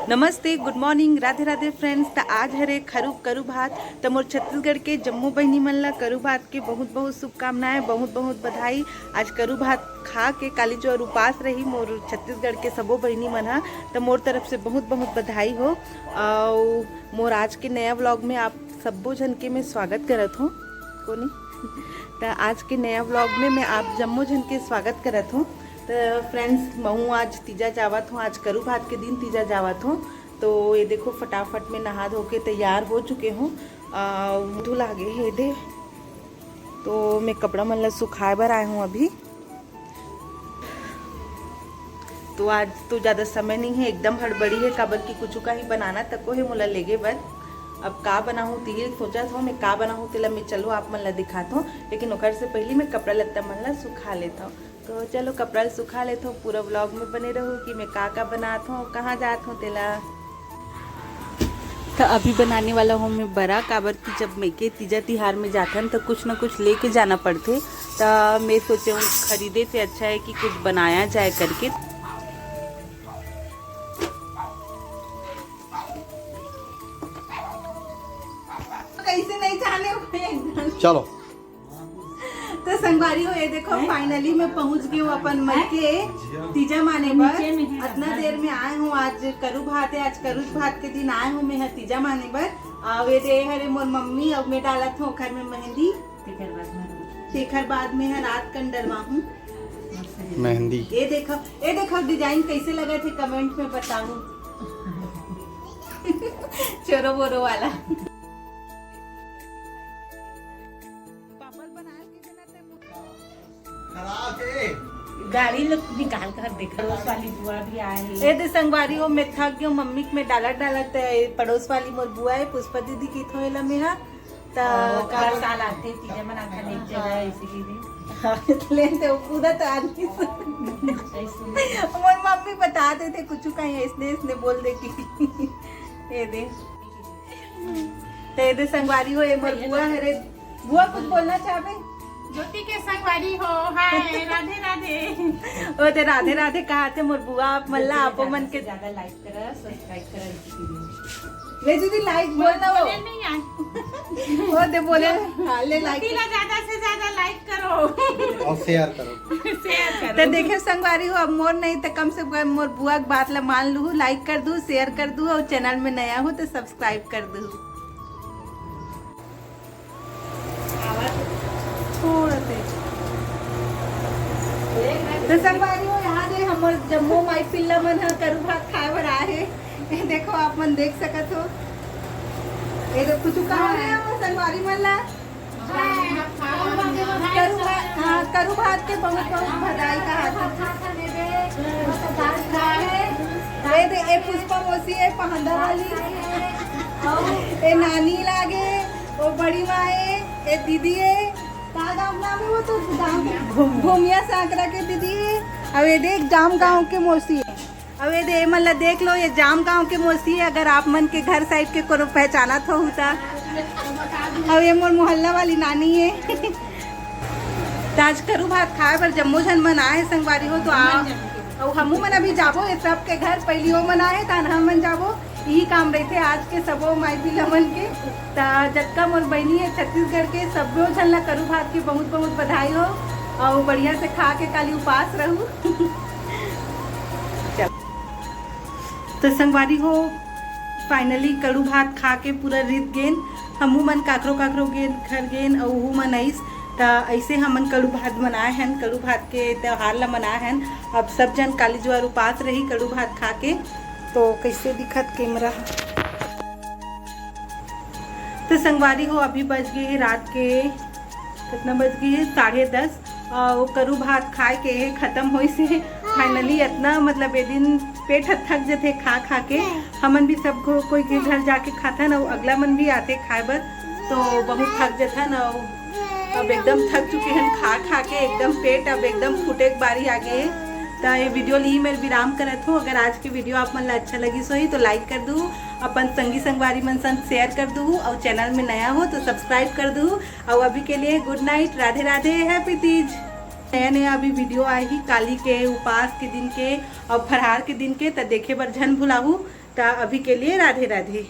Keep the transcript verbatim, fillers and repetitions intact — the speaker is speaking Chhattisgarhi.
नमस्ते, गुड मॉर्निंग, राधे राधे फ्रेंड्स। त आज हरे खरू करू भात, त मोर छत्तीसगढ़ के जम्मो बहिनी मन ला करू भात के बहुत बहुत शुभकामनाएं, बहुत बहुत बधाई। आज करू भात खा के काली जो उपास रही मोर छत्तीसगढ़ के सबो बहिनी मन हा, त मोर तरफ से बहुत बहुत बधाई हो। अउ मोर आज के नया व्लॉग में आप सब्बो झन के मैं स्वागत करत हूँ। कोनी त आज के नया व्लॉग में मैं आप जम्मो झन के स्वागत करत हूँ। त फ्रेंड्स, महूँ आज तीजा जावत हूँ, आज करू भात के दिन तीजा जावत हूँ। तो ये देखो, फटाफट में नहा धो के तैयार हो चुके हूँ। आ, मुँह धुला गे हे दे, तो मैं कपड़ा मन ला सुखाए बर आए हूँ अभी। तो आज तो ज़्यादा समय नहीं है, एकदम हड़बड़ी है, काबर कि कुछ का ही बनाना तको है मोला लेगे बर। अब का बनाहूँ, तिही सोचत हूँ मैं, का बनाहूँ तेला मैं चलो आप मन ला दिखात हूँ, लेकिन ओकर से पहले मैं कपड़ा लत्ता मन ला सुखा लेत हूँ। तो चलो, कपड़ा ल सुखा लेत हूँ, पूरा व्लॉग में बने रहो कि मैं का का बनात हूँ, कहाँ जात हूँ तेला। तो अभी बनाने वाला हूँ मैं बरा, काबर कि जब मैं के तीजा तिहार में जाथन तो कुछ ना कुछ लेके जाना पड़थे। तो मैं सोचे हूँ खरीदे से अच्छा है कि कुछ बनाया जाए करके। कैसे नहीं जाने हुए। चलो। तो संगवारी हो, ये देखो, फाइनली मैं पहुंच गई हूँ अपन मइके तीजा माने बर। इतना देर में आए हूँ, आज करू भात है, आज करू भात के दिन आए हूँ मैं ह तीजा माने बर। अउ ये दे हरे मोर मम्मी, अउ मैं डालत हूँ ओखर में मेहंदी। तेखर बाद में ह रात कन डरवा हूँ मेहंदी। ये देखो, ये देखो डिजाइन कैसे लगा थे, कमेंट में बताओ। चोरो बोरो वाला। पापड़ बना के देना ते। खराब है। गाड़ी लोग निकाल कर देख, पड़ोस वाली बुआ भी आए हैं। ए दे संगवारी हो, मैं थक गयो मम्मी के में डालत डालत, ए, पड़ोस वाली मोर बुआ है पुष्पा दीदी की थोएला में हा। त ओ, का हर साल आते तीजा मनाथन एक जगह, हाँ। इसीलिए। हाँ, ले ते पूरा तो आदमी सुन। ऐसे। मोर मम्मी बता देते कुछ कहीं इसने, इसने बोल देती। ये दे। ते दे संगवारी हो, ये मोर बुआ हरे। बुआ कुछ बोलना चाहबे? ज्योति के संगवारी हो, हाय, राधे राधे। ओ ते राधे राधे कहा थे मोर बुआ, आप मन ला आपो मन के ज्यादा लाइक करा, सब्सक्राइब करा। ले दीदी, लाइक बोल ना वो। बोले नहीं आए। वो दे बोले, हाँ, ले लाइक। ज्योति ला ज्यादा से ज्यादा लाइक करो। और शेयर करो। शेयर करो। तो देखे संगवारी हो, अब मोर नहीं तो कम से कम मोर बुआ के बात ला मान लू, लाइक कर दू, शेयर कर दू, और चैनल में नया हो तो सब्सक्राइब कर दू। थोड़ा तेज। तो संगवारी हो, यहाँ दे हमर जम्मो माई पिल्ला मन ह करू भात खाए बर आए हे। देखो, आप मन देख सकत हो, ये तो कुछ कहा रहे हैं वो संगवारी मन ला। करू भात, हाँ, करू भात के बहुत बहुत बधाई कहा। ये दे, ए पुष्पा मौसी है, पहंदा वाली। ए नानी लागे, ओ बड़ी माँ है, ए दीदी है। का गाँव नाम है वो तो? गाँव के भूमिया सांकरा के दीदी है। अब ये देख, जाम गाँव के मौसी है। अब ये दे, मतलब देख लो, ये जाम गांव के मौसी है, अगर आप मन के घर साइड के कोनो पहचानत हो त। अब ये मोर मोहल्ला वाली नानी है। त आज करू भात खाए बर जम्मो झन मन आए हे संगवारी हो, तो आ, अउ हमू मन अभी जाबो ये सब के घर, पहली ओ मन आए हे, तहन हम मन जाबो। यही काम रहिथे आज के सबो माई पिला मन के। त जतका मोर बहिनी है छत्तीसगढ़ के, सबो झन ला करू भात के बहुत बहुत बधाई हो, अउ बढ़िया से खा के काली उपास रहू। चल। तो संगवारी हो, फाइनली कड़ू भात खा के पूरा रित गेन। हमू मन काकरो काकरो गेन, घर गेन, अउ उहू मन आइस। त ऐसे हमन कड़ू भात बनाए हन, कड़ू भात के त्योहार ला मनाए हन। अब सब जन काली जुआर उपास रही कड़ू भात खा के। तो कैसे दिखत कैमरा? तो संगवारी हो, अभी बज गए हे रात के, कितना बज गए हे? साढ़े दस। अउ करू भात खाए के खत्म होइस हे। फाइनली इतना, मतलब, ये दिन पेट ह थक जथे खा खा के। हमन भी सब को, कोई के घर जाके खाथन, अउ अगला मन भी आते खाए बर, तो बहुत थक जथन। अउ अब एकदम थक चुके हन खा खा के, एकदम पेट अब एकदम फूटे के बारी आ गए हे। त ये वीडियो ली मैं विराम करत हूँ। अगर आज के वीडियो आप मन ला अच्छा लगिस होही तो लाइक कर दू, अपन संगी संगवारी मन संग शेयर कर दू, अउ चैनल में नया हो तो सब्सक्राइब कर दू। अउ अभी के लिए गुड नाइट, राधे राधे, हैप्पी तीज। नया नया अभी वीडियो आही काली के, उपास के दिन के और फरहार के दिन के, त देखे बर झन भुलाहू। त अभी के लिए राधे राधे।